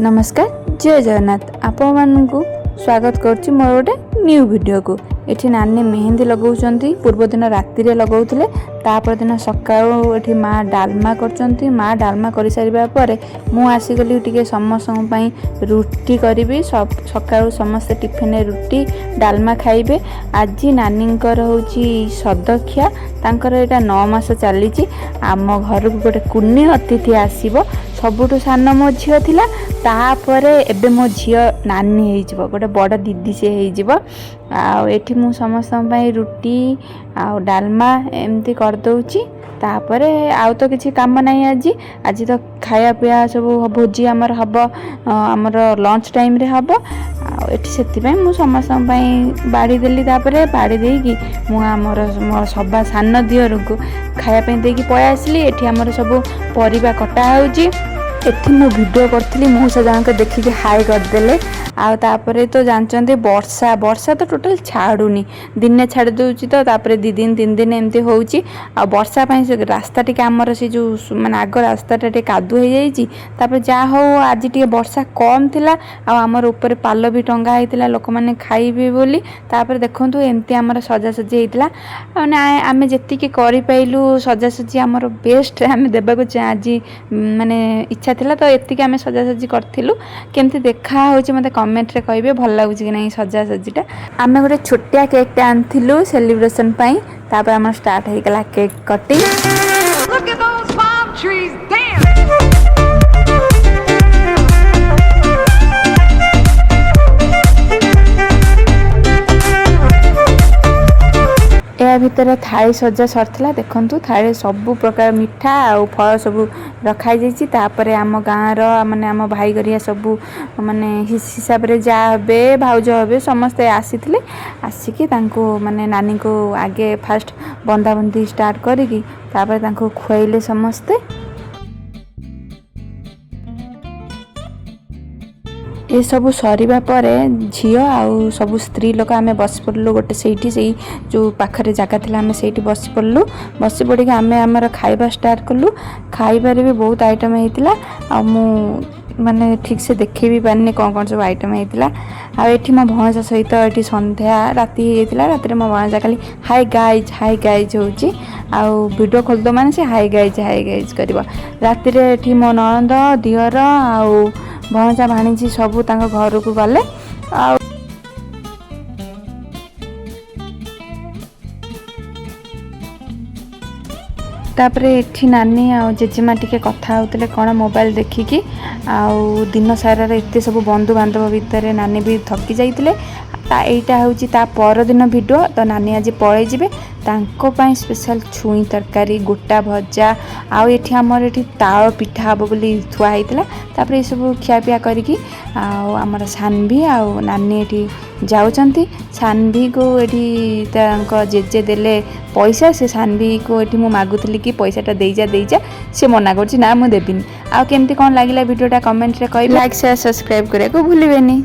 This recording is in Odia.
ନମସ୍କାର, ଜୟ ଜଗନ୍ନାଥ। ଆପଣମାନଙ୍କୁ ସ୍ୱାଗତ କରୁଛି ମୋର ଗୋଟେ ନ୍ୟୁ ଭିଡ଼ିଓକୁ। ଏଠି ନାନୀ ମେହେନ୍ଦି ଲଗାଉଛନ୍ତି। ପୂର୍ବଦିନ ରାତିରେ ଲଗାଉଥିଲେ। ତାପରଦିନ ସକାଳୁ ଏଠି ମା ଡାଲମା କରୁଛନ୍ତି। ମା ଡାଲମା କରିସାରିବା ପରେ ମୁଁ ଆସିଗଲି ଟିକେ ସମସ୍ତଙ୍କ ପାଇଁ ରୁଟି କରିବି। ସକାଳୁ ସମସ୍ତେ ଟିଫିନରେ ରୁଟି ଡାଲମା ଖାଇବେ। ଆଜି ନାନୀଙ୍କର ହେଉଛି ସଦକ୍ଷା। ତାଙ୍କର ଏଇଟା 9 ମାସ ଚାଲିଛି। ଆମ ଘରକୁ ଗୋଟେ କୁନି ଅତିଥି ଆସିବ। ସବୁଠୁ ସାନ ମୋ ଝିଅ ଥିଲା, ତାପରେ ଏବେ ମୋ ଝିଅ ନାନୀ ହେଇଯିବ, ଗୋଟେ ବଡ଼ ଦିଦି ସେ ହେଇଯିବ। ଆଉ ଏଠି ମୁଁ ସମସ୍ତଙ୍କ ପାଇଁ ରୁଟି ଆଉ ଡାଲମା ଏମିତି କରିଦେଉଛି। ତାପରେ ଆଉ ତ କିଛି କାମ ନାହିଁ ଆଜି। ଆଜି ତ ଖାଇବା ପିଇବା ସବୁ ଭୋଜି ଆମର ହେବ, ଆମର ଲଞ୍ଚ ଟାଇମ୍ରେ ହେବ। ଆଉ ଏଠି ସେଥିପାଇଁ ମୁଁ ସମସ୍ତଙ୍କ ପାଇଁ ବାଢ଼ି ଦେଲି। ତାପରେ ବାଢ଼ି ଦେଇକି ମୁଁ ଆମର ମୋର ସବା ସାନ ଦିଅରକୁ ଖାଇବା ପାଇଁ ଦେଇକି ପଳେଇ ଆସିଲି। ଏଠି ଆମର ସବୁ ପରିବା କଟା ହେଉଛି। ଏଠି ମୁଁ ଭିଡ଼ିଓ କରିଥିଲି, ମଉସା ଜଣକ ଦେଖିକି ହାଇ କରିଦେଲେ। ଆଉ ତାପରେ ତ ଜାଣିଛନ୍ତି, ବର୍ଷା, ବର୍ଷା ତ ଟୋଟାଲ୍ ଛାଡ଼ୁନି। ଦିନେ ଛାଡ଼ି ଦେଉଛି ତ ତାପରେ 2 ଦିନ 3 ଦିନ ଏମିତି ହେଉଛି। ଆଉ ବର୍ଷା ପାଇଁ ସେ ରାସ୍ତା ଟିକେ ଆମର ସେ ଯେଉଁ ମାନେ ଆଗ ରାସ୍ତାଟା ଟିକେ କାଦୁଅ ହେଇଯାଇଛି। ତାପରେ ଯାହା ହଉ, ଆଜି ଟିକେ ବର୍ଷା କମ୍ ଥିଲା। ଆଉ ଆମର ଉପରେ ପାଲ ବି ଟଙ୍ଗା ହେଇଥିଲା ଲୋକମାନେ ଖାଇବେ ବୋଲି। ତାପରେ ଦେଖନ୍ତୁ, ଏମିତି ଆମର ସଜାସଜି ହେଇଥିଲା। ମାନେ ଆମେ ଯେତିକି କରିପାରିଲୁ ସଜାସଜି, ଆମର ବେଷ୍ଟ ଆମେ ଦେବାକୁ ଆଜି ମାନେ ଇଚ୍ଛା ଥିଲା ତ ଏତିକି ଆମେ ସଜାସଜି କରିଥିଲୁ। କେମିତି ଦେଖା ହେଉଛି ମୋତେ କମେଣ୍ଟରେ କହିବେ, ଭଲ ଲାଗୁଛି କି ନାହିଁ ସଜାସଜିଟା। ଆମେ ଗୋଟେ ଛୋଟିଆ କେକ୍ଟେ ଆଣିଥିଲୁ ସେଲିବ୍ରେସନ୍ ପାଇଁ। ତାପରେ ଆମର ଷ୍ଟାର୍ଟ ହେଇଗଲା cake cutting. Look at those palm trees dance. ଏହା ଭିତରେ ଥାଳି ସଜା ସରିଥିଲା। ଦେଖନ୍ତୁ, ଥାଳିରେ ସବୁ ପ୍ରକାର ମିଠା ଆଉ ଫଳ ସବୁ ରଖାଯାଇଛି। ତାପରେ ଆମ ଗାଁର ମାନେ ଆମ ଭାଇ ଘରିଆ ସବୁ ମାନେ ହିସାବରେ ଯାହା ହେବେ, ଭାଉଜ ହେବେ, ସମସ୍ତେ ଆସିଥିଲେ। ଆସିକି ତାଙ୍କୁ ମାନେ ନାନୀଙ୍କୁ ଆଗେ ଫାଷ୍ଟ ବନ୍ଦାବନ୍ଦି ଷ୍ଟାର୍ଟ କରିକି ତାପରେ ତାଙ୍କୁ ଖୁଆଇଲେ ସମସ୍ତେ। ଏସବୁ ସରିବା ପରେ ଝିଅ ଆଉ ସବୁ ସ୍ତ୍ରୀ ଲୋକ ଆମେ ବସି ପଡ଼ିଲୁ ଗୋଟେ ସେଇଠି, ସେଇ ଯେଉଁ ପାଖରେ ଜାଗା ଥିଲା, ଆମେ ସେଇଠି ବସି ପଡ଼ିଲୁ। ବସି ପଡ଼ିକି ଆମେ ଆମର ଖାଇବା ଷ୍ଟାର୍ଟ କଲୁ। ଖାଇବାରେ ବି ବହୁତ ଆଇଟମ୍ ହେଇଥିଲା। ଆଉ ମୁଁ ମାନେ ଠିକ୍ସେ ଦେଖେଇ ବି ପାରିନି କ'ଣ କ'ଣ ସବୁ ଆଇଟମ୍ ହେଇଥିଲା। ଆଉ ଏଠି ମୋ ଭଣଜା ସହିତ ଏଠି ସନ୍ଧ୍ୟା ରାତି ହେଇଯାଇଥିଲା। ରାତିରେ ମୋ ଭଣଜା ଖାଲି "ହାଇ ଗାଇଜ୍, ହାଇ ଗାଇଜ୍" ହେଉଛି। ଆଉ ଭିଡ଼ିଓ ଖୋଲିଦେବ ମାନେ ସେ "ହାଇ ଗାଇଜ୍, ହାଇ ଗାଇଜ୍" କରିବ। ରାତିରେ ଏଠି ମୋ ନଣନ୍ଦ, ଦିଅର ଆଉ ଭଣଜା ଭାଣିଜୀ ସବୁ ତାଙ୍କ ଘରକୁ ଗଲେ। ଆଉ ତାପରେ ଏଠି ନାନୀ ଆଉ ଜେଜେମା ଟିକେ କଥା ହେଉଥିଲେ କ'ଣ ମୋବାଇଲ ଦେଖିକି। ଆଉ ଦିନ ସାରାର ଏତେ ସବୁ ବନ୍ଧୁବାନ୍ଧବ ଭିତରେ ନାନୀ ବି ଥକି ଯାଇଥିଲେ। ତା ଏଇଟା ହେଉଛି ତା ପରଦିନ ଭିଡ଼ିଓ। ତ ନାନୀ ଆଜି ପଳେଇ ଯିବେ। ତାଙ୍କ ପାଇଁ ସ୍ପେଶାଲ ଛୁଇଁ ତରକାରୀ, ଗୋଟା ଭଜା ଆଉ ଏଠି ଆମର ଏଠି ତାଳ ପିଠା ହେବ ବୋଲି ଥୁଆ ହେଇଥିଲା। ତାପରେ ଏସବୁ ଖିଆପିଆ କରିକି ଆଉ ଆମର ସାନଭି ଆଉ ନାନୀ ଏଠି ଯାଉଛନ୍ତି। ସାନଭିକୁ ଏଠି ତାଙ୍କ ଜେଜେ ଦେଲେ ପଇସା। ସେ ସାନଭିକୁ ଏଠି ମୁଁ ମାଗୁଥିଲି କି ପଇସାଟା ଦେଇଯା, ଦେଇଯା। ସେ ମନା କରୁଛି, ନା ମୁଁ ଦେବିନି। ଆଉ କେମିତି କ'ଣ ଲାଗିଲା ଭିଡ଼ିଓଟା କମେଣ୍ଟରେ କହିବେ। ଲାଇକ୍, ସେୟାର, ସବସ୍କ୍ରାଇବ୍ କରିବାକୁ ଭୁଲିବେନି।